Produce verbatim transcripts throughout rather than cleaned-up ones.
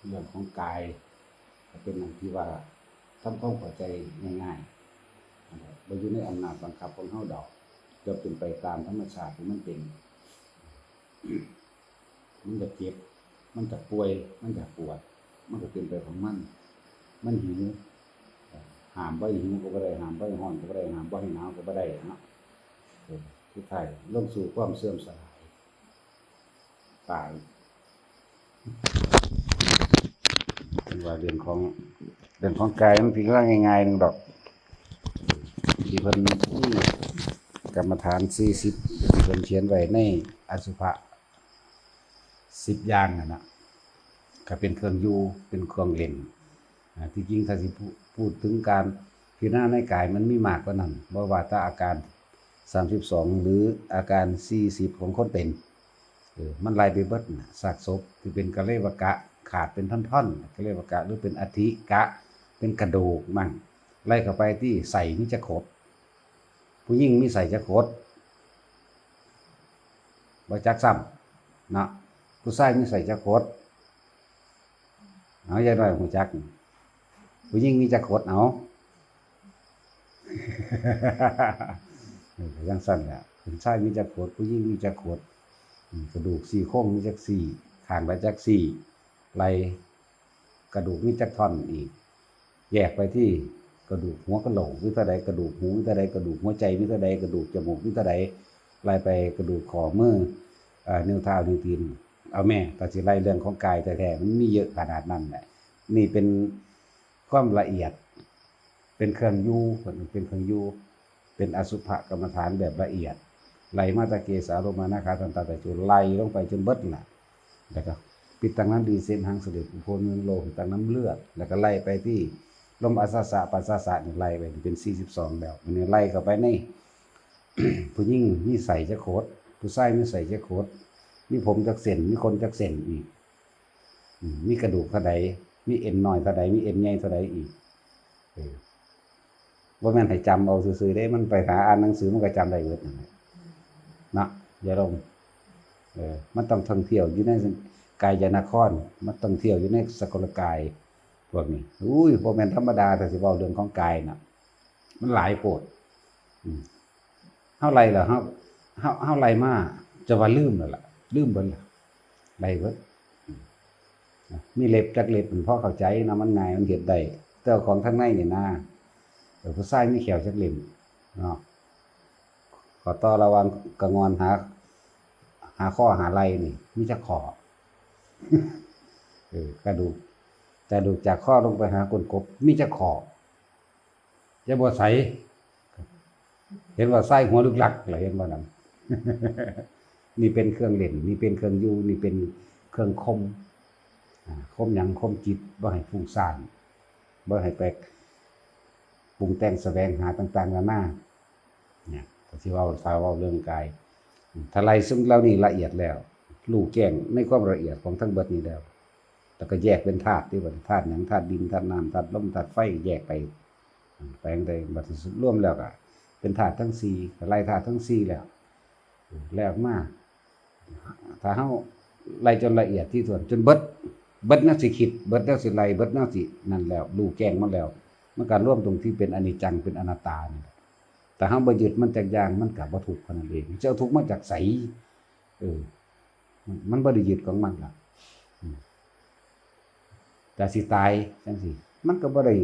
เรื่องของกายก็เป็นอันที่ว่าทำความเข้าใจง่ายๆนะครับ บ่อยู่ในอำนาจบังคับของเฮาดอก ย่อมเป็นไปตามธรรมชาติที่มันเป็น มันจะเจ็บ มันจะป่วย มันจะปวด มันก็เป็นไปของมัน มันหิว ห้ามบ่ให้หิวก็บ่ได้ ห้ามบ่ให้ร้อนก็บ่ได้ ห้ามบ่ให้หนาวก็บ่ได้เนาะ เออ สุดท้ายลงสู่ความเสื่อมสลาย ตาย เป็นว่าเรื่องของ เรื่องของกายมันเป็นเรื่องง่ายๆหนึ่งดอก ที่เพิ่นมีกรรมฐานสี่สิบ ที่เพิ่นเขียนไว้ในอสุภะสิบอย่างนั่นน่ะ ก็เป็นเครื่องอยู่ เป็นเครื่องเล่น อ่า ที่จริงถ้าสิพู- พูดถึงการพิจารณาในกายมันมีมากกว่านั้น บ่ว่าแต่อาการสามสิบสอง หรืออาการสี่สิบของคนเป็น เออ มันไล่ไปเบิดน่ะ ซากศพที่เป็นกะเลวกะ ขาดเป็นท่อนๆ กะเลวกะ หรือเป็นอัฐิกะ เป็นกระดูกมั่ง ไล่เข้าไปที่ไส้มีจักขด ผู้หญิงมีไส้จักขด บ่จักซ้ำเนาะ ผู้ชายมีไส้จักขด เอา ยายน้อยฮู้จัก ผู้หญิงมีจักขด เอา เออ จั่งซั้นแหละ ผู้ชายมีจักขด ผู้หญิงมีจักขด อืม กระดูกซี่โครงมีจักซี่ ข้างละจักซี่ ไล่กระดูกมีจักท่อนอีก แยกไปที่กระดูกหัวกะโหลกมีเท่าใด กระดูกหูมีเท่าใด กระดูกหัวใจมีเท่าใด กระดูกจมูกมีเท่าใด ไล่ไปกระดูกข้อมือ เอ่อ นิ้วเท้า นิ้วตีน เอาแม่ ถ้าสิไล่เรื่องของกายแท้ๆ มันมีเยอะขนาดนั้นแหละ นี่เป็นความละเอียด เป็นเครื่องอยู่ เป็นเครื่องอยู่ เป็นอสุภกรรมฐานแบบละเอียด ไล่มาแต่เกสาโลมานาขาทันตาตะโจ ไล่ลงไปจนเบิดนั่นล่ะ แล้วก็ ปิดตังนั้นดีเส้นหางเสด็จอุโพนเงินโลหิตังน้ำเลือด แล้วก็ไล่ไปที่ลมอาสาสะปัสสาสะนี่ไล่ไปเป็นสี่สิบสองแล้ว อันนี้ไล่เข้าไปใน ผู้หญิงมีไส้จักขด ผู้ชายมีไส้จักขด มีผมจักเส้น มีขนจักเส้นอีก อืม มีกระดูกเท่าใด มีเอ็นน้อยเท่าใด มีเอ็นใหญ่เท่าใดอีก เออ บ่แม่นให้จำเอาซื่อๆเด้ มันไปหาอ่านหนังสือมันก็จำได้เบิดนั่นแหละเนาะ อย่าลง เออ มันต้องท่องเที่ยวอยู่ในกายนคร มันต้องเที่ยวอยู่ในสกลกาย พวกนี้ อุ้ย บ่แม่นธรรมดา ถ้าสิเว้าเรื่องของกายน่ะ มันหลายโพด อืม เฮาไล่เหรอ เฮา เฮา เฮาไล่มา จะว่าลืมแล้วล่ะ ลืมเบิดล่ะ ไล่เบิด อืม มีเล็บจักเล็บมันพอเข้าใจเนาะ มันง่าย มันเฮ็ดได้ แต่ของทางในนี่นะ เออ ผู้ชายมีแข้วจักเล่มเนาะ ข้อต่อระหว่างกะงอนหา หาข้อหาไหล่นี่ มีจักข้อ เออ กระดูก กระดูกจากข้อลงไปหาก้นกบ มีจักข้อ จะบ่ใส เห็นว่าไส้หัวลึกลักเลย เห็นบ่นั่น นี่เป็นเครื่องเล่น นี่เป็นเครื่องอยู่ นี่เป็นเครื่องข่ม อ่า ข่มหยัง ข่มจิต บ่ให้ฟุ้งซ่าน บ่ให้ไปปรุงแต่งแสวงหาต่างๆนานา เนี่ย ก็สิเว้า ถ้าเว้าเรื่องกาย ถ้าไล่ซึ่งเหล่านี้ละเอียดแล้ว รู้แจ้งในความละเอียดของทั้งเบิดนี้แล้ว แล้วก็แยกเป็นธาตุที่ว่าธาตุหยัง ธาตุดิน ธาตุน้ำ ธาตุลม ธาตุไฟ แยกไป ไปจั่งใด บัดนี้รวมแล้วก็เป็นธาตุทั้งสี่ ก็ไล่ธาตุทั้งสี่แล้ว แล้วมา ถ้าเฮาไล่จนละเอียดที่สุด จนเบิด เบิดแนวสิคิด เบิดแนวสิไล่ เบิดแนวสินั่นแล้ว รู้แจ้งมันแล้ว มันก็รวมตรงที่เป็นอนิจจัง เป็นอนัตตานี่แหละ แต่เฮาบ่ยึดมันจักอย่าง มันก็บ่ทุกข์เท่านั้นเอง จะเอาทุกข์มาจากไส เออ มัน มันบ่ได้ยึดของมันล่ะ อืม แต่สิตายจั่งซี้ มันก็บ่ได้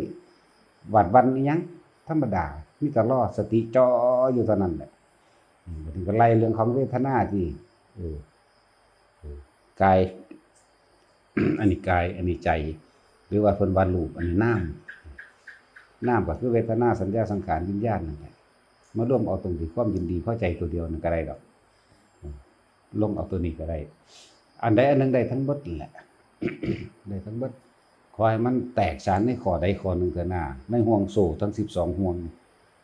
หวาดหวั่นอิหยัง ธรรมดา มีแต่รอสติจ่ออยู่เท่านั้นแหละ อืม บัดนี้ก็ไล่เรื่องของเวทนาที่ เออ เออ กาย อันนี้กาย อันนี้ใจ หรือว่าเพิ่นว่ารูป อันนี้นาม นามก็คือเวทนา สัญญา สังขาร วิญญาณนั่นแหละ มารวมเอาตรงที่ความยินดีพอใจตัวเดียวนั่นก็ได้ดอก อืม ลงเอาตัวนี้ก็ได้ อันใดอันหนึ่งได้ทั้งหมดแหละ ได้ทั้งหมด ขอให้มันแตกฉานในข้อใดข้อหนึ่งเถอะนา ในห่วงโซ่ทั้งสิบสองห่วง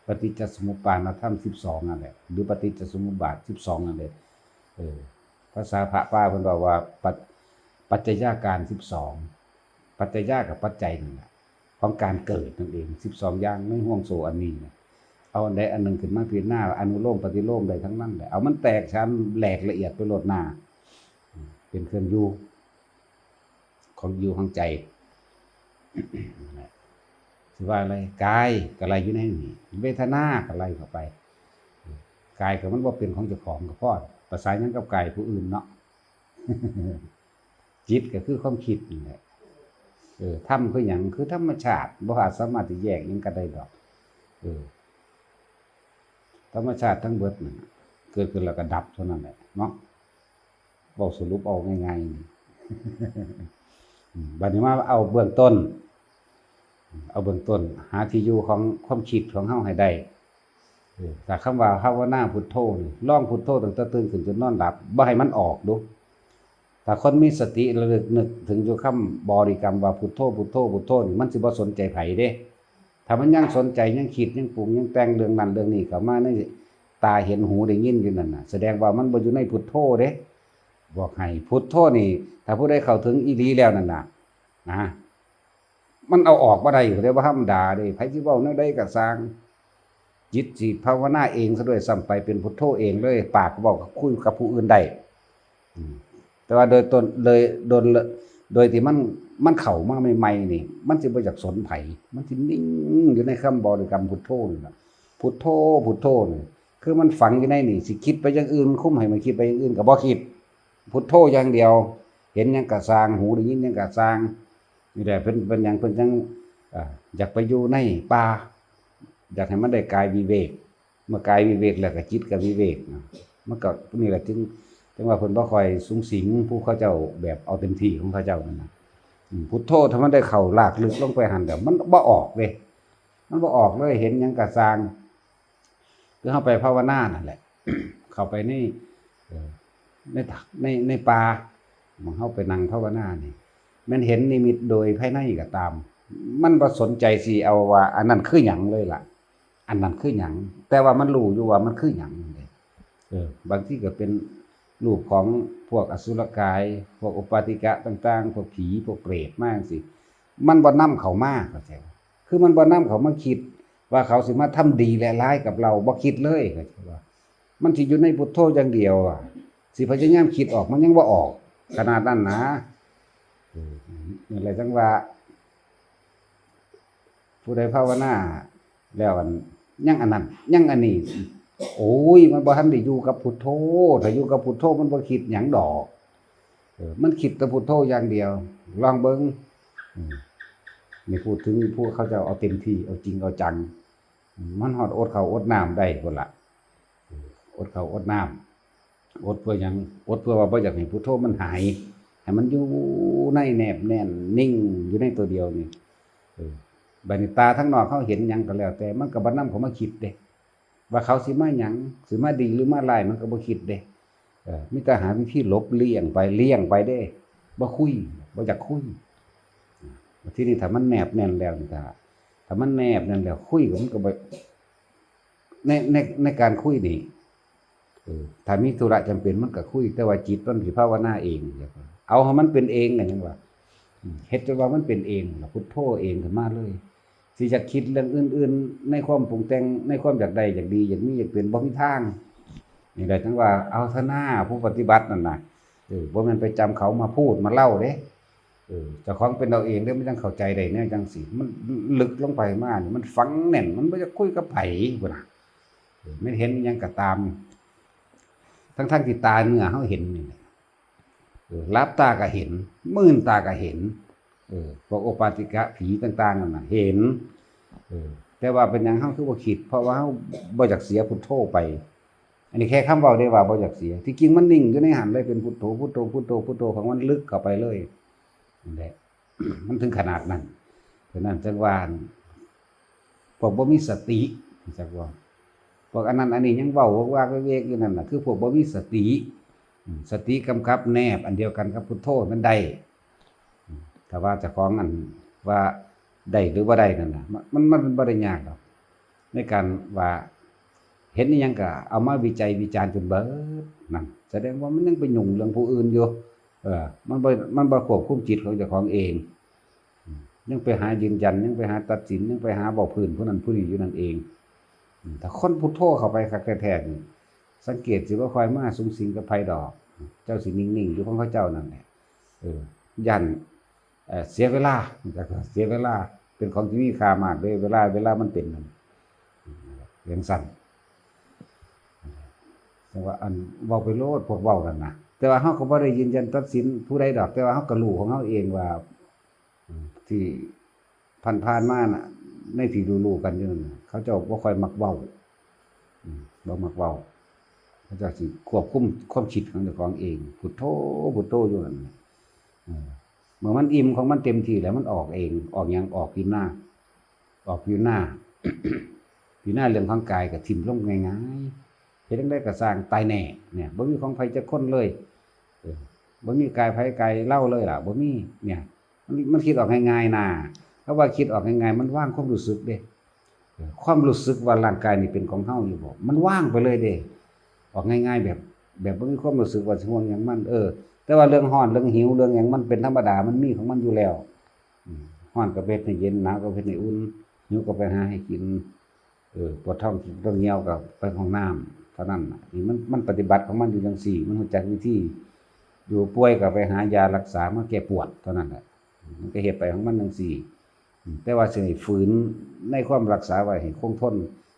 ปฏิจจสมุปบาทธรรมสิบสองนั่นแหละ หรือปฏิจจสมุปบาทสิบสองนั่นแหละ เออ ภาษาพระป่าเพิ่นว่า ว่าปัจ- ปัจจัยาการสิบสอง ปัจจัยากับปัจจัยนั่นแหละ ของการเกิดนั่นเอง สิบสองอย่างในห่วงโซ่อันนี้นะ เอาอันใดอันหนึ่งขึ้นมาพิจารณา อนุโลมปฏิโลมได้ทั้งนั้นแหละ เอามันแตกฉานแหลกละเอียดไปโลดนา เป็นเครื่องอยู่ ของอยู่ของใจ สิว่าอะไร กายก็ไล่อยู่ในนี่ เวทนาก็ไล่เข้าไป กายก็มันบ่เป็นของเจ้าของก็พอ ประสานหยังกับกายผู้อื่นเนาะ จิตก็คือความคิดนี่แหละ เออ ธรรมคือหยัง คือธรรมชาติ บ่อาจสามารถที่แยกหยังกันได้ดอก เออ ธรรมชาติทั้งเบิดนั่นน่ะ เกิดขึ้นแล้วก็ดับเท่านั้นแหละเนาะ เว้าสรุปเอาง่ายๆนี่ อืม บัดนี้มาเอาเบื้องต้น เอาเบื้องต้น หาที่อยู่ของความคิดของเฮาให้ได้ เออ ถ้าคำว่าภาวนาพุทโธนี่ ลองพุทโธตั้งแต่ตื่นขึ้นจนนอนหลับ บ่ให้มันออกดู ถ้าคนมีสติระลึกนึกถึงอยู่คำบริกรรมว่าพุทโธ พุทโธ พุทโธนี่ มันสิบ่สนใจไผเด้ ถ้ามันยังสนใจ ยังคิด ยังปรุง ยังแต่งเรื่องนั้นเรื่องนี้เข้ามาในตาเห็นหูได้ยินอยู่นั่นน่ะ แสดงว่ามันบ่อยู่ในพุทโธเด้ บอกให้พุทโธนี่ ถ้าผู้ใดเข้าถึงอีหลีแล้วนั่นน่ะ นะ มันเอาออกบ่ได้อยู่ เรียกว่าธรรมดาเด้ ไผสิเว้าแนวใดก็ซ่าง จิตสิภาวนาเองซะด้วยซ้ำไป เป็นพุทโธเองเลย ปากก็เว้ากับ คุยกับผู้อื่นได้ อืม แต่ว่าโดยตน โดย โดย โดยที่มัน มันเข้ามาใหม่ๆนี่ มันสิบ่อยากสนไผ มันสินิ่งอยู่ในคำบริกรรมพุทโธนี่ล่ะ พุทโธ พุทโธนี่ คือมันฝังอยู่ในนี่ สิคิดไปอย่างอื่น คุมให้มันคิดไปอย่างอื่นก็บ่คิด พุทโธอย่างเดียว เห็นหยังก็ซ่าง หูได้ยินหยังก็ซ่าง นี่แหละเพิ่น เพิ่นหยัง เพิ่นจั่ง เอ่อ อยากไปอยู่ในป่า อยากให้มันได้กายวิเวก เมื่อกายวิเวกแล้วก็จิตก็วิเวกนะ มันก็ นี่แหละจึง จึงว่าเพิ่นบ่ค่อยสุงสิงผู้เขาเจ้าแบบเอาเต็มที่ของเขาเจ้านั่นน่ะ อืม พุทโธถ้ามันได้เข้าลากลึกลงไปหั่นแล้ว มันบ่ออกเด้ มันบ่ออกเลย เห็นหยังก็ซ่าง คือเฮาไปภาวนานั่นแหละ เข้าไปใน เอ่อ ใน ใน ในป่า หม่องเฮาไปนั่งภาวนานี่ แม่นเห็นนิมิตโดยภายในก็ตาม มันบ่สนใจสิเอาว่าอันนั้นคือหยังเลยล่ะ อันนั้นคือหยัง แต่ว่ามันรู้อยู่ว่ามันคือหยังนั่นเด้ เออ บางทีก็เป็นรูปของพวกอสุรกาย พวกอุปาติกะต่างๆ พวกผี พวกเปรตมาจั่งซี้ มันบ่นำเข้ามา เข้าใจบ่ คือมันบ่นำเข้ามาคิดว่าเขาสิมาทำดีและร้ายกับเรา บ่คิดเลย เข้าใจบ่ มันสิอยู่ในพุทโธอย่างเดียวอะ สิพยายามคิดออกมันยังบ่ออก ขนาดนั้นนะ เออ นั่นแหละจั่งว่า ผู้ใดภาวนาแล้วอัน ยังอันนั้น ยังอันนี้ โอ้ย มันบ่ทันได้อยู่กับพุทโธ ถ้าอยู่กับพุทโธมันบ่คิดหยังดอก เออ มันคิดแต่พุทโธอย่างเดียว ลองเบิ่ง อืม นี่พูดถึงผู้เขาเจ้าเอาเต็มที่ เอาจริงเอาจัง อืม มันฮอดอดข้าวอดน้ำได้พุ้นล่ะ เออ อดข้าวอดน้ำ อดเพื่อหยัง อดเพื่อว่าบ่อยากให้พุทโธมันหาย ให้มันอยู่ในแนบแน่นนิ่งอยู่ในตัวเดียวนี่ เออ บัดนี้ตาทางนอกเขาเห็นหยังก็แล้วแต่ มันก็บ่นำเข้ามาคิดเด้ ว่าเขาสิมาหยัง สิมาดีหรือมาร้าย มันก็บ่คิดเด้ เออ มีแต่หาวิธีหลบเลี่ยงไป เลี่ยงไปเด้ บ่คุย บ่อยากคุย ทีนี้ถ้ามันแนบแน่นแล้วนี่ ถ้า ถ้ามันแนบแน่นแล้ว คุยก็มันก็บ่ ใน ใน ในการคุยนี่ เออ ถ้ามีธุระจำเป็นมันก็คุย แต่ว่าจิตมันสิภาวนาเอง เอาให้มันเป็นเองน่ะ ยังว่า อืม เฮ็ดจนว่ามันเป็นเองล่ะ พุทโธเองขึ้นมาเลย สิอยากคิดเรื่องอื่นๆ ในความปรุงแต่ง ในความอยากได้ อยากดี อยากมี อยากเป็น บ่มีทาง นี่แหละจั่งว่าเอาเถาะนาผู้ปฏิบัตินั่นน่ะ เออ บ่แม่นไปจำเขามาพูดมาเล่าเด้ เออ เจ้าของเป็นเอาเองเด้ มันจั่งเข้าใจได้แนวจั่งซี้ มันลึกลงไปมานี่ มันฝังแน่น มันบ่อยากคุยกับไผพุ้นน่ะ เออ แม่นเห็นอิหยังก็ตาม ทั้งๆที่ตาเนื้อเฮาเห็นนี่แหละ เออ หลับตาก็เห็น มื่นตาก็เห็น เออ พวกโอปาติกะผีต่างๆนั่นน่ะ เห็น เออ แต่ว่าเป็นหยังเฮาคือบ่คิด เพราะว่าเฮาบ่อยากเสียพุทโธไป อันนี้แค่คำเว้าเด้ว่าบ่อยากเสีย ที่จริงมันนิ่งอยู่ในหั้นเลย เป็นพุทโธ พุทโธ พุทโธ พุทโธ ของมันลึกเข้าไปเลย นั่นแหละ มันถึงขนาดนั้น ฉะนั้นจั่งว่า พวกบ่มีสติ จักว่า พวกอันนั้นอันนี้ยังเว้าวักๆเวกๆอยู่นั่นน่ะ คือพวกบ่มีสติ อืม สติกำกับแนบอันเดียวกันกับพุทโธมันได้ อืม ถ้าว่าเจ้าของอันว่าได้หรือบ่ได้นั่นน่ะ มัน มัน มันบ่ได้ยากดอก ในการว่าเห็นอิหยังก็เอามาวิจัยวิจารณ์จนเบิดนั่น แสดงว่ามันยังไปยุ่งเรื่องผู้อื่นอยู่ เออ มันบ่ มันบ่ควบคุมจิตของเจ้าของเอง อืม ยังไปหายืนยัน ยังไปหาตัดสิน ยังไปหาเว้าพื้นผู้นั้นผู้นี้อยู่นั่นเอง อืม ถ้าคนพุทโธเข้าไปคักแท้ๆนี่ สังเกตสิบ่ค่อยมาสุงสิงกับไผดอก เจ้าสินิ่งๆอยู่ของเขาเจ้านั่นแหละ เออ ย้าน เอ่อ เสียเวลา เสียเวลา เป็นของที่มีค่ามากเลย เวลา เวลามันเป็นนั่น จั่งซั้น แต่ว่าอันเว้าไปโลด พวกเว้านั่นนะ แต่ว่าเฮาก็บ่ได้ยืนยันตัดสินผู้ใดดอก แต่ว่าเฮาก็รู้ของเฮาเองว่า อืม ที่ผ่านๆมาน่ะ ในที่รู้ๆกันอยู่นั่นน่ะ เขาเจ้าบ่ค่อยมักเว้า อืม บ่มักเว้า เขาเจ้าสิควบคุมความคิดของเจ้าของเอง พุทโธ พุทโธอยู่นั่นน่ะ เออ เมื่อมันอิ่มของมันเต็มที่แล้วมันออกเอง ออกหยัง ออกพิจารณา ออกพิจารณา พิจารณาเรื่องของกายก็ถิ่มลงง่ายๆ เฮ็ดจั่งใดก็ซ่าง ตายแน่เนี่ย บ่มีของไผจักคนเลย เออ บ่มีกายไผกายลาวเลยล่ะ บ่มี เนี่ย มัน มันคิดออกง่ายๆนา เพราะว่าคิดออกง่ายๆ มันวางความรู้สึกเด้ เออ ความรู้สึกว่าร่างกายนี่เป็นของเฮาอยู่บ่ มันวางไปเลยเด้ ออกง่ายๆ แบบ แบบบ่มีความรู้สึกว่าสิห่วงหยังมัน เออ แต่ว่าเรื่องร้อน เรื่องหิว เรื่องหยังมันเป็นธรรมดา มันมีของมันอยู่แล้ว อืม ร้อนก็ไปเฮ็ดให้เย็น หนาวก็ไปเฮ็ดให้อุ่น หิวก็ไปหาให้กิน เออ ปวดท้อง ปวดเหี่ยวก็ไปห้องน้ำ เท่านั้นน่ะ นี่มัน มันปฏิบัติของมันอยู่จั่งซี้ มันรู้จักวิธี อยู่ป่วยก็ไปหายารักษามาแก้ปวด เท่านั้นแหละ มันก็เฮ็ดไปของมันจั่งซี้ อืม แต่ว่าสิให้ฝืนในความรักษาไว้ให้คงทน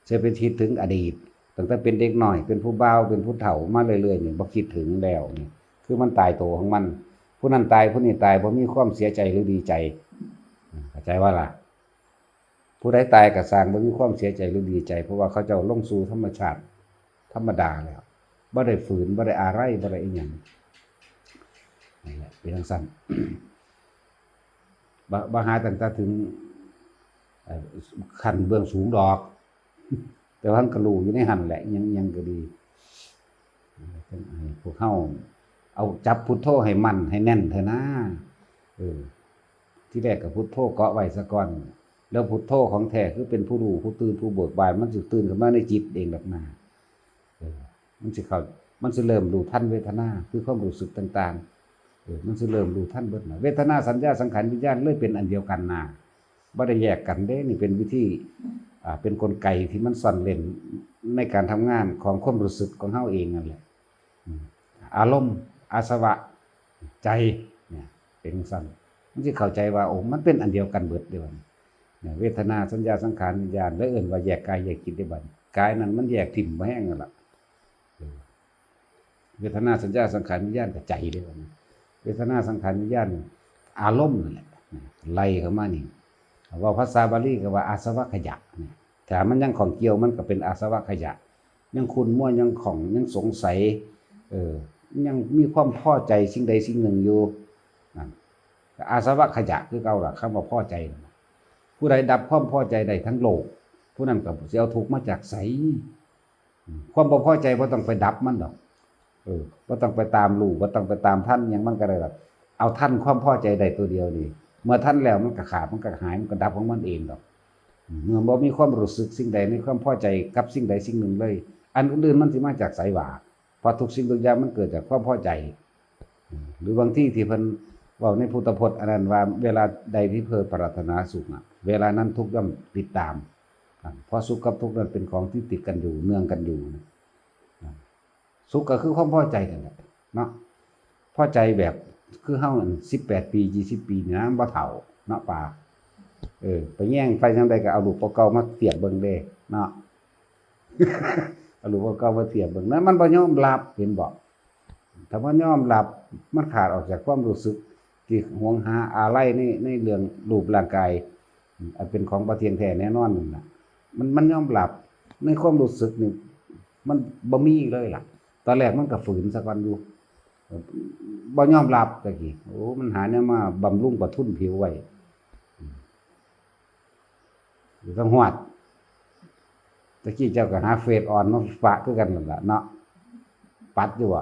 สิไปคิดถึงอดีต ตั้งแต่เป็นเด็กน้อย เป็นผู้บ่าว เป็นผู้เฒ่ามาเรื่อยๆ นี่ บ่คิดถึงแล้วนี่ คือมันตายตัวของมัน ผู้นั้นตาย ผู้นี้ตาย บ่มีความเสียใจหรือดีใจ อืม เข้าใจบ่ล่ะ ผู้ใดตายก็ซ่าง บ่มีความเสียใจหรือดีใจ เพราะว่าเขาเจ้าลงสู่ธรรมชาติธรรมดาแล้ว บ่ได้ฝืน บ่ได้อาลัย บ่ได้อิหยัง นั่นแหละ เป็นจั่งซั้น บ่ บ่หาตั้งแต่ถึง เอ่อ ขั้นเบื้องสูงดอก แต่ว่ามันก็รู้อยู่ในหั่นแหละ อิหยัง อิหยังก็ดี จั่งให้พวกเฮาเอาจับพุทโธให้มั่นให้แน่นเถอะนะ เออ ทีแรกก็พุทโธเกาะไว้ซะก่อน แล้วพุทโธของแท้คือเป็นผู้รู้ ผู้ตื่น ผู้เบิกบาน มันสิตื่นขึ้นมาในจิตเองดอกนะ เออ มันสิเข้า มันสิเริ่มรู้ทันเวทนา คือความรู้สึกต่างๆ เออ มันสิเริ่มรู้ทันเบิดนะ เวทนา สัญญา สังขาร วิญญาณ เลยเป็นอันเดียวกันนะ บ่ได้แยกกันเด้ นี่เป็นวิธี อ่า เป็นกลไกที่มันซ่อนเร้นในการทำงานของความรู้สึกของเฮาเองนั่นแหละ อืม อารมณ์ อาสวะ ใจ เนี่ย เป็นจั่งซั้น มันสิเข้าใจว่า โอ้ มันเป็นอันเดียวกันเบิดเด้บัดนี้ เนี่ย เวทนา สัญญา สังขาร วิญญาณ แล้วเอิ้นว่าแยกกายแยกจิตได้บัดนี้ กายนั่นมันแยกถิ่มบ่แฮงนั่นล่ะ เออ เวทนา สัญญา สังขาร วิญญาณก็ใจเด้บัดนี้ เวทนา สังขาร วิญญาณ อารมณ์นั่นแหละ ไล่เข้ามานี่ เว้าภาษาบาลีก็ว่าอาสวัคคยะ เนี่ย ถ้ามันยังข้องเกี่ยวมันก็เป็นอาสวัคคยะ ยังขุ่นมัว ยังข้อง ยังสงสัย เออ ยังมีความพอใจสิ่งใดสิ่งหนึ่งอยู่ นั่น อาสวัคคยะคือเก่าล่ะ คำว่าพอใจนั่นน่ะ ผู้ใดดับความพอใจได้ทั้งโลก ผู้นั้นก็สิเอาทุกข์มาจากไส อืม ความบ่พอใจบ่ต้องไปดับมันดอก เออ บ่ต้องไปตามรู้ บ่ต้องไปตามทันหยังมันก็ได้ดอก เอาทันความพอใจได้ตัวเดียวนี่ เมื่อทันแล้วมันก็ขาด มันก็หาย มันก็ดับของมันเองดอก อืม เมื่อบ่มีความรู้สึกสิ่งใดในความพอใจกับสิ่งใดสิ่งหนึ่งเลย อันอื่นๆมันสิมาจากไสวะ เพราะทุกสิ่งทุกอย่างมันเกิดจากความพอใจ อืม หรือบางทีที่เพิ่นเว้าในพุทธพจน์อันนั้นว่า เวลาใดที่เธอปรารถนาสุขน่ะ เวลานั้นทุกข์ย่อมติดตาม อ่ะ เพราะสุขกับทุกข์นั้นเป็นของที่ติดกันอยู่ เนื่องกันอยู่นะ อ่ะ สุขก็คือความพอใจนั่นแหละเนาะ พอใจแบบคือเฮาอันสิบแปดปี ยี่สิบปีนี่นะ มันบ่เฒ่าเนาะ ปา เออ ไปแย่งไปจั่งใดก็เอารูปเก่าๆมาเทียบเบิ่งเด้เนาะ เอารูปเก่าๆมาเทียบเบิ่ง นั่นมันบ่ยอมรับ เห็นบ่ ถ้าบ่ยอมรับ มันขาดออกจากความรู้สึกที่หวงหาอาลัยใน ในเรื่องรูปร่างกาย อันเป็นของบ่เที่ยงแท้แน่นอนนั่นน่ะ มัน มันยอมรับในความรู้สึกนี่ มันบ่มีเลยล่ะ ตอนแรกมันก็ฝืนซะก่อนอยู่ บ่ยอมรับตะกี้ โอ้ มันหาแนวมาบำรุงประทุนผิวไว้ อืม อยู่ต้องฮอด ตะกี้เจ้าก็หาเฟซอ่อนมาปะคือกันนั่นล่ะเนาะ ปัดอยู่บ่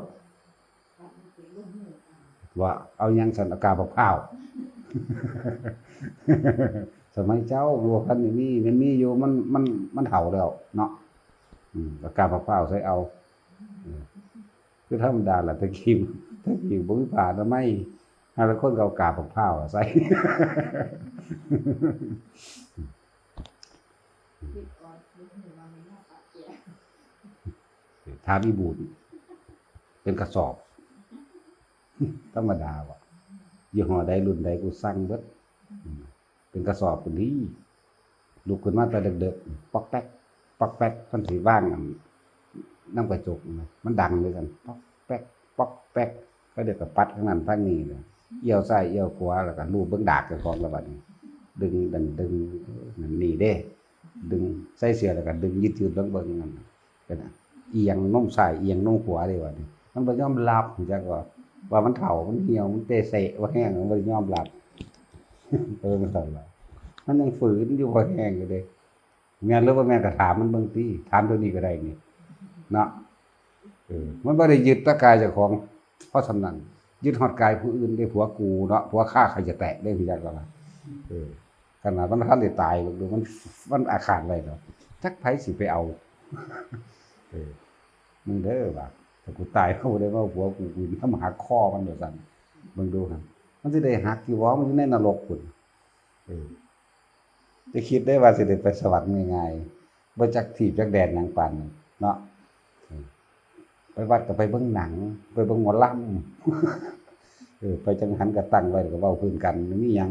ว่าเอาหยังซั่น เอากาบบักพร้าว สมัยเจ้าบ่ทันได้มี มันมีอยู่ มัน มัน มันเฒ่าแล้วเนาะ อืม เอากาบบักพร้าวใส่เอา อืม คือธรรมดาล่ะ ตะกี้ ตะกี้บ่มีผ้าอนามัย หาลางคนก็เอากาบบักพร้าวใส่ ถามอีบูด เป็นกระสอบ ธรรมดาบ่ ยี่ห้อใดรุ่นใดกูสั่งเบิด อืม เป็นกระสอบก็ดี ลุกขึ้นมาแต่เด็กๆ ป๊อกแป๊ก ป๊อกแป๊ก มันสิว่างอันนำกระจกนะ มันดังเลยกัน ป๊อกแป๊ก ป๊อกแป๊ก ก็เดี๋ยวก็ปัดข้างนั้นทางนี้เลย เอี้ยวซ้ายเอี้ยวขวา แล้วก็ลูบเบิ่งดากเจ้าของแล้วบัดนี้ ดึงดันดึง นั่นนี่เด้ ดึงใส่เสื้อแล้วก็ดึงยืดๆ เบิ่งๆ นั่น เป็นอะ เอียงนมซ้าย เอียงนมขวาเลยบัดนี้ มันบ่ยอมรับ จักว่า ว่ามันเฒ่า มันเหี่ยว มันเตะเสะ ว่าแห้ง มันบ่ยอมรับ เออ มันเฒ่าแล้ว มันยังฝืนอยู่ บ่แห้งอยู่เด้ แม่นหรือบ่แม่นก็ถามมันเบิ่งติ ถามเดี๋ยวนี้ก็ได้นี่ เนาะ เออ มันบ่ได้ยึดแต่กายเจ้าของ เพราะฉะนั้น ยึดฮอดกายผู้อื่นได้ ผัวกูเนาะ ผัวข้าใครจะแตะได้ พี่จักว่า เออ ขนาดมันทันได้ตาย มัน มันอาฆาตไว้ดอก จักไผสิไปเอา เออ มึงเด้อว่า ถ้ากูตาย เขาบ่ได้มาเอาผัวกู กูทำหักคอมันว่าซั่น เบิ่งดูหั่น มันสิได้หักอยู่บ่ มันอยู่ในนรกพุ้น เออ จะคิดได้ว่าสิได้ไปสวรรค์ง่ายๆ บ่จักถีบจักแดนหยังปานนั้นเนาะ เออ ไปวัดก็ไปเบิ่งหนัง ไปเบิ่งหมอลำ เออ ไปจังหันกระตังไว้ก็เว้าพื้นกัน มันมีหยัง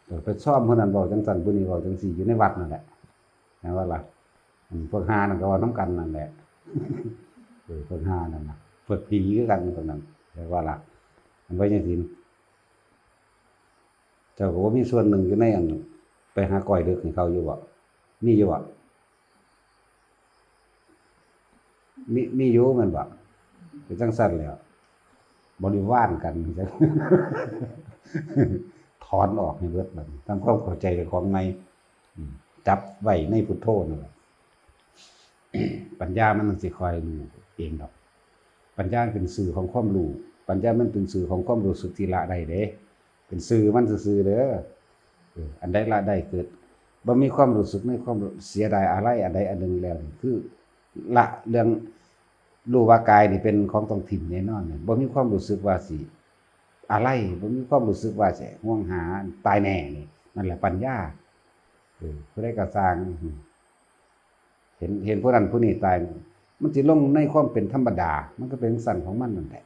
เออ ไปซ่อมผู้นั้นเว้าจังซั่น ผู้นี้เว้าจังซี่ อยู่ในวัดนั่นแหละ แม่นบ่ล่ะ อืม พวกห่านั่นก็เว้านำกันนั่นแหละ เออ พวกห่านั่นน่ะ พวกผีคือกันตรงนั้น แม่นบ่ล่ะ มันว่าจังซี่ เจ้าก็บ่มีส่วนหนึ่งอยู่ในอัน ไปหาก้อยเลิกให้เขาอยู่บ่ มีอยู่บ่ มี มีอยู่แม่นบ่ เป็นจังซั่นแหล้ว บริวารกัน ถอนออกให้เบิดบัดนี้ ทำความเข้าใจเจ้าของใหม่ อืม จับไว้ในพุทโธนั่นแหละ ปัญญามันสิคอยรู้เองดอก ปัญญาเป็นสื่อของความรู้ ปัญญามันเป็นสื่อของความรู้สึกที่ละได้เด้ เป็นสื่อมันซื่อๆเด้อ เออ อันใดละได้เกิด บ่มีความรู้สึกในความเสียดายอะไรอันใดอันหนึ่งแล้วนี่ คือละเรื่องรู้ว่ากายนี่เป็นของต้องถิ่มแน่นอนนี่ บ่มีความรู้สึกว่าสิอะไร บ่มีความรู้สึกว่าสิห่วงหาตายแน่นี่ นั่นแหละปัญญา เออ ผู้ใดก็ซ่าง เห็น เห็นผู้นั้นผู้นี้ตาย มันสิลงในความเป็นธรรมดา มันก็เป็นจั่งซั้นของมันนั่นแหละ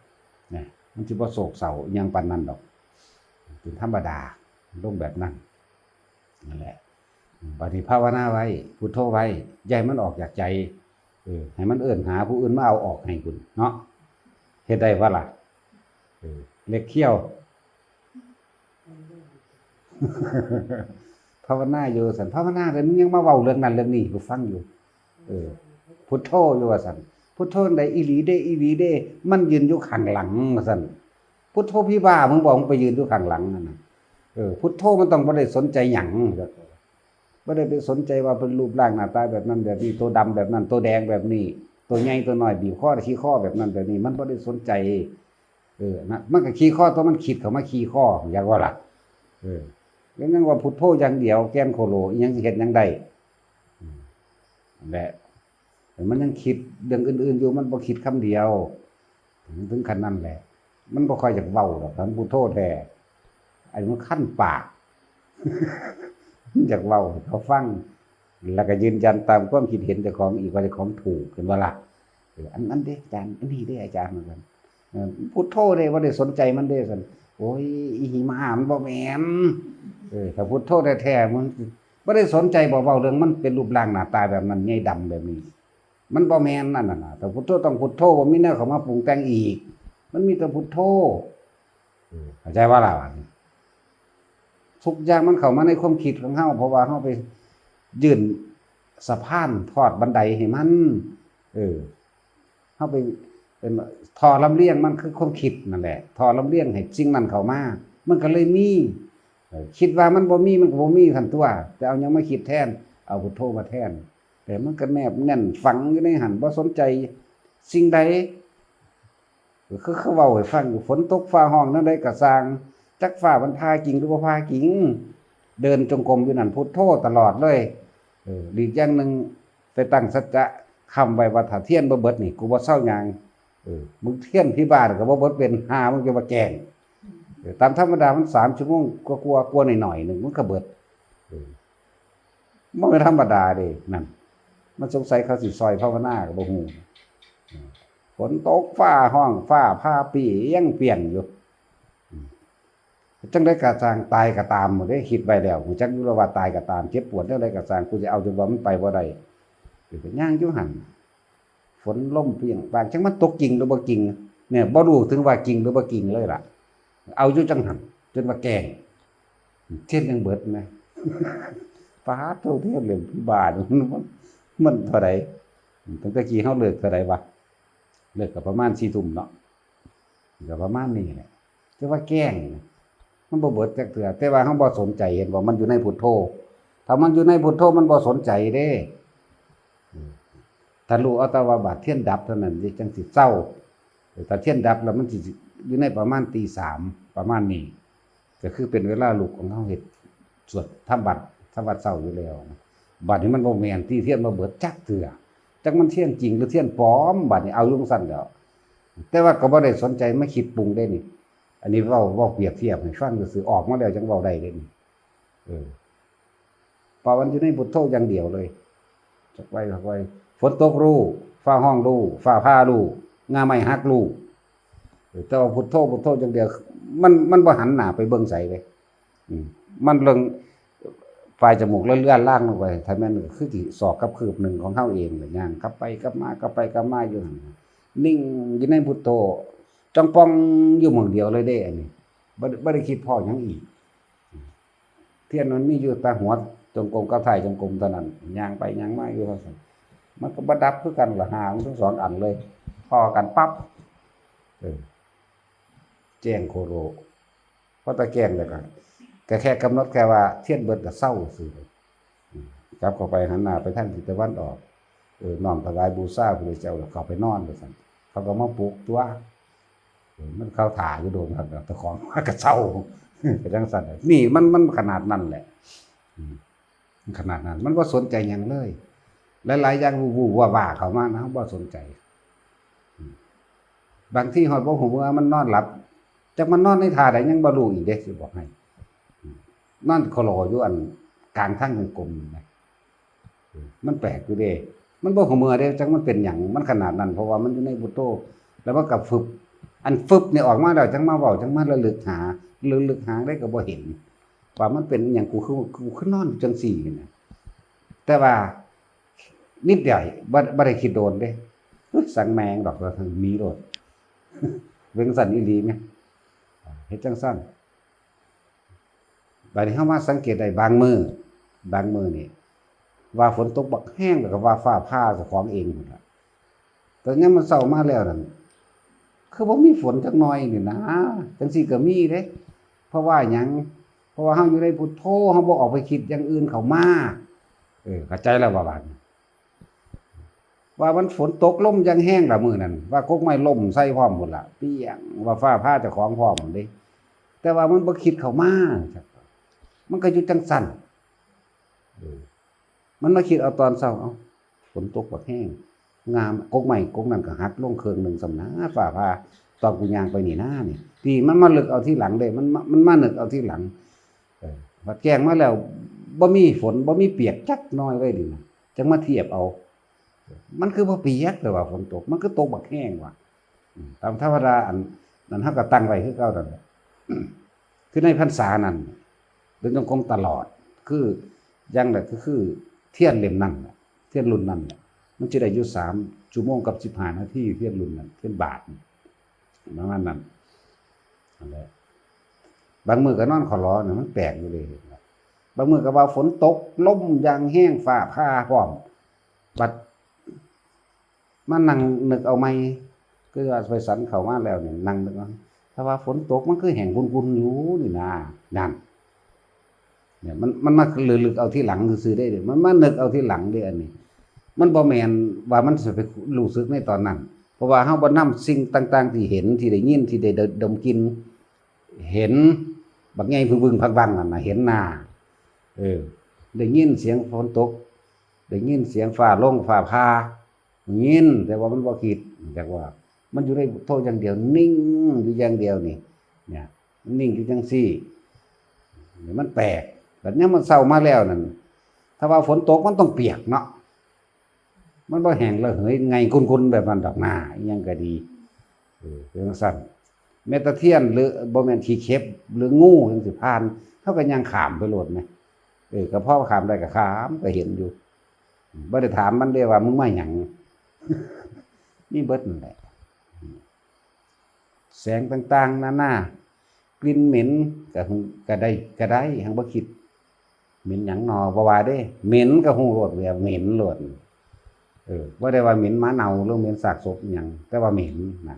นะ มันสิบ่โศกเศร้าอิหยังปานนั้นดอก เป็นธรรมดา ลงแบบนั้น นั่นแหละ บัดนี้ภาวนาไว้ พุทโธไว้ อย่าให้มันออกจากใจ เออ ให้มันเอิ้นหาผู้อื่นมาเอาออกให้พุ้นเนาะ เฮ็ดได้บ่ล่ะ เออ เหล็กเขี้ยว ภาวนาอยู่ซั่น ภาวนาแล้วมึงยังมาเว้าเรื่องนั้นเรื่องนี้ให้กูฟังอยู่ เออ พุทโธอยู่ว่าซั่น พุทโธจั่งใด อีหลีเด้ อีหลีเด้ มันยืนอยู่ข้างหลังว่าซั่น พุทโธผีบ้า มึงบอกมึงไปยืนอยู่ข้างหลังนั่นน่ะ เออ พุทโธมันต้องบ่ได้สนใจหยัง บ่ได้ไปสนใจว่าเป็นรูปร่างหน้าตาแบบนั้นแบบนี้ ตัวดำแบบนั้น ตัวแดงแบบนี้ ตัวใหญ่ตัวน้อย บีบคอขี้คอแบบนั้นแบบนี้ มันบ่ได้สนใจ เออ นะ มันก็ขี้คอ ตัวมันคิดเข้ามาขี้คอ อยากว่าล่ะ เออ ยัง ยังว่าพุทโธอย่างเดียว แก่นโคโล อิหยังสิเฮ็ดหยังได้ อืม นั่นแหละ แต่มันยังคิดเรื่องอื่นๆอยู่ มันบ่คิดคำเดียว ถึง ถึงขั้นนั้นแหละ มันบ่ค่อยอยากเว้าดอก คันพุทโธแท้ อันนี้มันคันปาก อยากเว้าให้เขาฟัง แล้วก็ยืนยันตามความคิดเห็นเจ้าของอีกว่าเจ้าของถูก เห็นบ่ล่ะ เออ อันนั้นเด้อาจารย์ อันนี้เด้อาจารย์ เหมือนกัน เออ พุทโธเด้ บ่ได้สนใจมันเด้ ซั่น โอ้ย อีหิมะมันบ่แม่น เออ ถ้าพุทโธแท้ๆ มันบ่ได้สนใจบ่ เว้าเรื่องมันเป็นรูปร่างหน้าตาแบบนั้น ใหญ่ดำแบบนี้ มันบ่แม่นนั่นน่ะนะ ถ้าพุทโธต้องพุทโธ บ่มีแนวเข้ามาปรุงแต่งอีก มันมีแต่พุทโธ เออ เข้าใจบ่ล่ะบัดนี้ ทุกอย่างมันเข้ามาในความคิดของเฮา เพราะว่าเฮาไปยื่นสะพานทอดบันไดให้มัน เออ เฮาไปเป็นท่อลำเลียงมันคือความคิดนั่นแหละ ท่อลำเลียงให้สิ่งนั้นเข้ามา มันก็เลยมี เออ คิดว่ามันบ่มี มันก็บ่มีซั่นตั๊ว แต่เอาหยังมาคิดแทน เอาพุทโธมาแทน แต่มันก็แนบแน่นฝังอยู่ในหั่น บ่สนใจสิ่งใด ก็คือเขาเว้าให้ฟังอยู่ ฝนตกฟ้าฮ้องแนวใดก็ซ่าง จักฟ้ามันผ่าจริงหรือบ่ผ่าจริง เดินจงกรมอยู่นั่นพุทโธตลอดเลย เออ อีกอย่างหนึ่ง ไปตั้งสัจจะค้ำไว้ว่าถ้าเทียนบ่เบิดนี่ กูบ่เซาย่าง เออ มึงเทียนผีบ้าก็บ่เบิด เป็นห่ามึงจะมาแกล้ง เออ ตามธรรมดามันสามชั่วโมงกว่าๆ กว่าหน่อยๆหนึ่งมันก็เบิด เออ บ่แม่นธรรมดาเด้นั่น มันสงสัยเขาสิซอยภาวนาก็บ่ฮู้ เออ ฝนตกฟ้าฮ้องฟ้าผ่าปี้ยังเปี้ยงอยู่ อืม จั่งใด๋ก็ซ่าง ตายก็ตาม หมดเด้ คิดไว้แล้ว ฮู้จักอยู่แล้วว่าตายก็ตาม เจ็บปวดแนวใด๋ก็ซ่าง กูสิเอาจนว่ามันไปบ่ได้ ไปย่างอยู่หั่น ฝนลมเปรี้ยงปร้าง จั่งมันตกจริงหรือบ่จริง เนี่ย บ่รู้ถึงว่าจริงหรือบ่จริงเลยล่ะ เอาอยู่จั่งหั่น จนว่าแกล้ง เทียนยังเบิดนะ ปาดโธ่ เทียนเล่มพี่บ้านี่ มัน มันเท่าใด๋ ตั้งแต่กี้เฮาเลิกเท่าใด๋วะ เลิกก็ประมาณสี่ทุ่มเนาะ ก็ประมาณนี้แหละ แต่ว่าแกล้ง มันบ่เบิดจักเทื่อ แต่ว่าเฮาบ่สนใจ เห็นบ่ มันอยู่ในพุทโธ ถ้ามันอยู่ในพุทโธ มันบ่สนใจเด้ อืม ถ้ารู้เอาแต่ว่าบาดเทียนดับเท่านั้นจั่งสิเซา ถ้าเทียนดับแล้วมันสิอยู่ในประมาณตีสาม ประมาณนี้ ก็คือเป็นเวลาลุกของเฮาเฮ็ด สวดทำวัตร ทำวัตรเช้าอยู่แล้ว บัดนี้มันบ่แม่นติ เทียนบ่เบิดจักเทื่อ จักมันเทียนจริงหรือเทียนปลอม บัดนี้เอาอยู่จั่งซั้นแหล้ว แต่ว่าก็บ่ได้สนใจมาคิดปรุงเด้นี่ อันนี้เว้า เว้าเปรียบเทียบให้ฟังซื่อๆ ออกมาแล้วจั่งเว้าได้เด้นี่ เออ เพราะมันอยู่ในพุทโธอย่างเดียวเลย จักไว้ จักไว้ ฝนตกรู้ ฟ้าฮ้องรู้ ฟ้าผ่ารู้ ง่าไม้หักรู้ เออ แต่ว่าพุทโธ พุทโธอย่างเดียว มัน มันบ่หันหน้าไปเบิ่งไสเลย อืม มันเรื่องปลายจมูกเลื่อนๆ ล่างลงไป ถ้าแม่นก็คือสิศอกกับคืบหนึ่งของเฮาเองแหละ ย่างกลับไปกลับมา กลับไปกลับมาอยู่หั่น นิ่งอยู่ในพุทโธ จ้องป่องอยู่หม่องเดียวเลยเด้ อันนี้ บ่ได้ บ่ได้คิดพ้อหยังอีก เทียนมันมีอยู่แต่หัวจงกรมกับท้ายจงกรมเท่านั้น ย่างไปย่างมาอยู่เท่านั้น มันก็บ่ดับคือกันล่ะ หามันทั้งสองอันเลย พ้อกันปั๊บ เออ แจ้งโคโล พอตะแกรงแล้วก็ ก็แค่กำหนดแค่ว่าเทียนเบิดก็เซาซื่อ อืม กลับเข้าไปหันหน้าไปทางทิศตะวันออก เออ น้อมถวายบูชาพระพุทธเจ้าแล้วเข้าไปนอนว่าซั่น เขาก็มาปลุกตั๊ว เออ มันเข้าท่าอยู่โดนครับ เจ้าของมาก็เซา ก็จั่งซั้นแหละ นี่มัน มันขนาดนั้นแหละ อืม มันขนาดนั้น มันบ่สนใจหยังเลย หลายๆ อย่าง วู่ๆ ว่าๆ เข้ามานะ บ่สนใจ อืม บางทีฮอดบ่ฮู้ว่ามันนอนหลับ จักมันนอนในท่าใดยังบ่รู้อีกเด้ สิบอกให้ อืม นอนขลออยู่อันกลางทางจงกรมนะ อืม มันแปลกอยู่เด้ มันบ่ฮู้เมื่อเด้ จักมันเป็นหยัง มันขนาดนั้น เพราะว่ามันอยู่ในพุทโธ แล้วมันก็ฟึบ อันฟึบนี่ออกมาแล้ว จั่งมาเว้า จั่งมาระลึกหา ระลึกหาได้ก็บ่เห็น ว่ามันเป็นอิหยัง กูคือ กูคือนอนอยู่จั่งซี้นะ แต่ว่านิดเดียว บ่ บ่ได้คิดโดนเด้ เอ้ย สั่งแม่งดอก ว่าซั่น หนีโลด เป็นจั่งซั้นอีหลีแหม เฮ็ดจั่งซั้น บัดนี้เฮามาสังเกตได้บางมื้อ บางมื้อนี่ ว่าฝนตกบักแฮง แล้วก็ว่าฟ้าผ่าเจ้าของเองพู้นล่ะ แต่ยามมื้อเช้ามาแล้วนั่น คือบ่มีฝนจักหน่อยนี่นะ จั่งซี้ก็มีเด้ เพราะว่าหยัง เพราะว่าเฮาอยู่ในพุทโธ เฮาบ่ออกไปคิดอย่างอื่นเข้ามา เออ เข้าใจแล้วบ่บาดนี้ ว่ามันฝนตกลมอย่างแฮงล่ะมื้อนั้น ว่ากกไม้ล้มใส่พร้อมพู้นล่ะ เปี้ยง ว่าฟ้าผ่าเจ้าของพร้อมพู้นเด้ แต่ว่ามันบ่คิดเข้ามา มันก็อยู่จั่งซั้น เออ มันมาคิดเอาตอนเช้า เอ้า ฝนตกบักแฮง งาม กกไม้กกนั้นก็หักลงครึ่งหนึ่งซ้ำนะ ฟ้าผ่า ตอนกูย่างไปนี่นะนี่ ที่มันมานึกเอาทีหลังเด้ มันมา มันมานึกเอาทีหลัง เออ บัดแจ้งมาแล้ว บ่มีฝน บ่มีเปียกจักหน่อยเลยนี่นะ จั่งมาเทียบเอา มันคือบ่เปียก แต่ว่าฝนตก มันคือตกบักแฮงว่ะ อืม ตามธรรมดาอันนั้นเฮาก็ตั้งไว้คือเก่านั่นแหละ คือในพรรษานั้น เดินจงกรมตลอด คืออย่างแรกก็คือเทียนเล่มนั้นน่ะ เทียนรุ่นนั้นน่ะ มันสิได้อยู่สามชั่วโมงกับสิบห้านาที เทียนรุ่นนั้น เทียนบาท ประมาณนั้น นั่นแหละ บางมื้อก็นอนขลอน่ะ มันแปลกอยู่เด้ บางมื้อก็ว่าฝนตก ลมอย่างแฮง ฟ้าผ่าพร้อม บัด มานั่งนึกเอาใหม่ คือว่าไปสันเข้ามาแล้วนี่ นั่งนึกเอา ถ้าว่าฝนตกมันคือแห้งกุ่นๆ อยู่นี่นะ นั่น เนี่ย มัน มันมาระลึกเอาทีหลังซื่อๆ เด้ มันมานึกเอาทีหลังเด้ อันนี้ มันบ่แม่นว่ามันสิไปรู้สึกในตอนนั้น เพราะว่าเฮาบ่นำสิ่งต่างๆ ที่เห็น ที่ได้ยิน ที่ได้ดมกลิ่น เห็นบักใหญ่ผึ่งๆ พักบังนั่นน่ะ เห็นหน้า เออ ได้ยินเสียงฝนตก ได้ยินเสียงฟ้าร้องฟ้าผ่า ยิน แต่ว่ามันบ่คิด จักว่า มันอยู่ในพุทโธอย่างเดียว นิ่งอยู่อย่างเดียวนี่ เนี่ย มันนิ่งอยู่จั่งซี้ นี่มันแปลก บัดยามมันเซามาแล้วนั่น ถ้าว่าฝนตกมันต้องเปียกเนาะ มันบ่แห้งระเหยไงกุ่นๆ แบบนั้นดอกนา อิหยังก็ดี เออ เป็นจั่งซั้น แม่ตะเคียน หรือบ่แม่นขี้เข็บ หรืองูจังสิผ่าน เฮาก็ย่างข้ามไปโลดแหม เออ ก็พอข้ามได้ก็ข้าม ก็เห็นอยู่ บ่ได้ถามมันเด้ว่า "มึงมาหยัง" มีเบิดนั่นแหละ แสงต่างๆ นานา กลิ่นเหม็นก็ ก็ได้ ก็ได้ หั้นบ่คิด เหม็นหยังหนอ บ่ว่าเด้ เหม็นก็ฮู้โลดว่าเหม็นโลด เออ บ่ได้ว่าเหม็นหมาเน่า หรือเหม็นซากศพอิหยัง แต่ว่าเหม็นนะ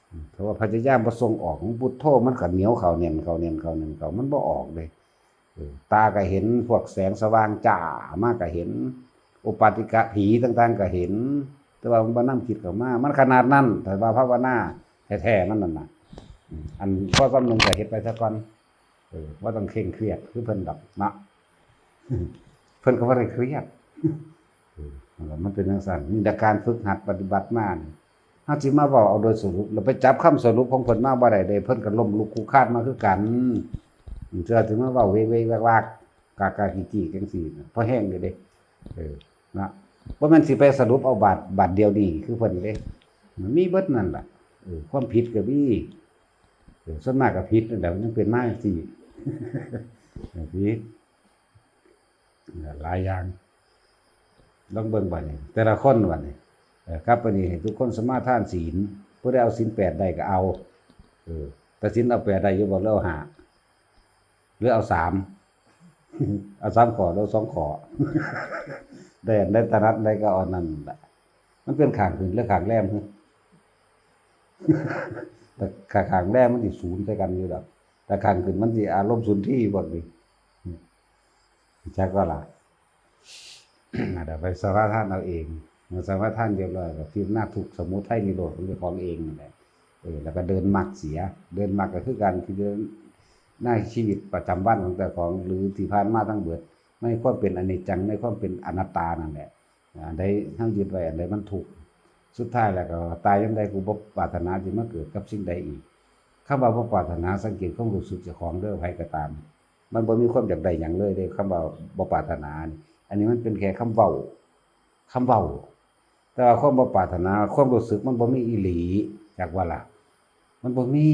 อืม เพราะว่าพยายามบ่ส่งออก ของพุทโธมันก็เหนียวเข้า แน่นเข้า แน่นเข้า แน่นเข้า มันบ่ออกเลย เออ ตาก็เห็น พวกแสงสว่างจ้ามาก็เห็น โอปปาติกะผีต่างๆ ก็เห็น แต่ว่ามันบ่นำจิตเข้ามา มันขนาดนั้น แต่ว่าภาวนาแท้ๆ มันนั่นน่ะ อืม อันพอส่ำหนึ่งก็เฮ็ดไปซะก่อน เออ บ่ต้องเคร่งเครียดคือเพิ่นดอกเนาะ เพิ่นก็บ่ได้เครียด เออ นั่นล่ะ มันเป็นจั่งซั้น มีแต่การฝึกหัดปฏิบัติมานี่ เฮาสิมาเว้าเอาโดยสรุป แล้วไปจับคำสรุปของเพิ่นมาบ่ได้เด้ เพิ่นก็ล้มลุกคลุกคลานมาคือกัน อืม เทื่อสิมาเว้าเวกๆ วากๆ กากๆ กี้ๆ จั่งซี้น่ะ พอแฮงอยู่เด้ เออ นะ บ่แม่นสิไปสรุปเอาบาด บาดเดียวนี้คือเพิ่นเด้ มันมีเบิดนั่นล่ะ เออ ความผิดก็มี เออ ส่วนมากก็ผิดนั่นแหละ มันยังเป็นมาจั่งซี้ เออ ผิด หลายอย่าง ลองเบิ่งบัดนี้ แต่ละคนบัดนี้ เออ ครับ บัดนี้ให้ทุกคนสมาทานศีล ผู้ใดเอาศีลแปดได้ก็เอา เออ แต่ศีลเอาแปดได้อยู่บ่ หรือเอาห้า หรือเอาสาม เอาสามข้อ หรือเอาสองข้อ ได้อันใดถนัดใดก็เอาอันนั้นล่ะ มันเป็นข้างขึ้นหรือข้างแรม แต่ข้างแรมมันสิศูนย์ใส่กันอยู่ดอก แต่ข้างขึ้นมันสิอารมณ์สุนทรีย์พวกนี้ จักว่าล่ะ เดี๋ยวไปสมาทานเอาเอง เมื่อสมาทานเรียบร้อยก็พิจารณาทุกข์สมุทัยนิโรธของเจ้าของเองนั่นแหละ เออ แล้วก็เดินมรรคเสีย เดินมรรคก็คือการพิจารณาชีวิตประจำวันของเจ้าของ หรือที่ผ่านมาทั้งเบิด ในความเป็นอนิจจัง ในความเป็นอนัตตานั่นแหละ อันใดเฮายึดไว้ อันใดมันทุกข์ สุดท้ายแล้วก็ตายยามใด กูบ่ปรารถนาสิมาเกิดกับสิ่งใดอีก คำว่าบ่ปรารถนา สังเกตความรู้สึกเจ้าของเด้อ ไผก็ตาม มันบ่มีความอยากได้หยังเลยเด้ คำว่าบ่ปรารถนานี่ อันนี้มันเป็นแค่คำเว้า คำเว้า แต่ว่าความบ่ปรารถนา ความรู้สึกมันบ่มีอีหลี จักว่าล่ะ มันบ่มี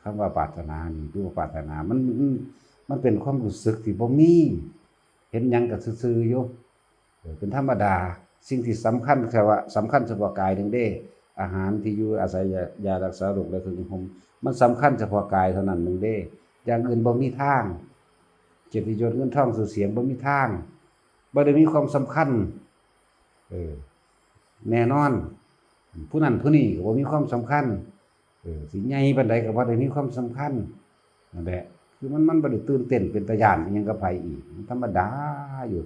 คำว่าปรารถนานี่ หรือบ่ปรารถนา มัน มัน มันเป็นความรู้สึกที่บ่มี เห็นหยังก็ซื่อๆ อยู่ เออ เป็นธรรมดา สิ่งที่สำคัญแค่ว่า สำคัญเฉพาะกายหนึ่งเด้ อาหาร ที่อยู่อาศัย ยา ยารักษาโรค และเครื่องนุ่งห่ม มันสำคัญเฉพาะกายเท่านั้นหนึ่งเด้ อย่างอื่นบ่มีทาง เกียรติยศ เงินทอง ชื่อเสียง บ่มีทาง บ่ได้มีความสำคัญ เออ แน่นอน ผู้นั้นผู้นี้ก็บ่มีความสำคัญ เออ สิใหญ่ปานใดก็บ่ได้มีความสำคัญ นั่นแหละ คือมัน มันบ่ได้ตื่นเต้นเป็นตาย้านอิหยังกับไผอีก มันธรรมดาอยู่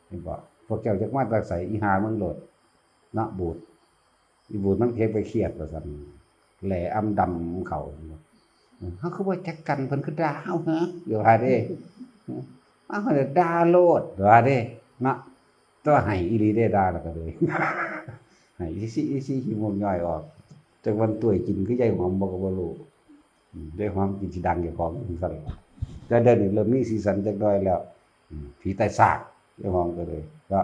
เห็นบ่ พวกเจ้าจักมาแต่ไส อีห่ามึงโลด เนาะ บูด อีบูดมันเก็บไปเครียดว่าซั่น แหล่อำดำเขา เฮาคือบ่จักกัน เพิ่นคือด่าเฮา ฮะ เดี๋ยวว่าเด้ เฮาก็ด่าโลด เดี๋ยวว่าเด้ เนาะ แต่ว่าให้อีหลีเด้ ด่าแล้วก็เลย ให้อีซี่ อีซี่ ขี้มูกย่อยออก จักวันต้วยกินคือใยหอมบ่ก็บ่รู้ อืม ใยหอมกินสิดังเจ้าของจั่งซั่นล่ะ แต่เดี๋ยวนี้เริ่มมีสีสันจักหน่อยแล้ว อืม ผีตายซาก ใยหอมก็เลย ก็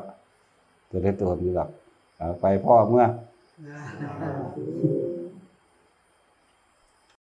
ตัวเล็กตัวนี้หรอก เอาไปพ่อเมื่อ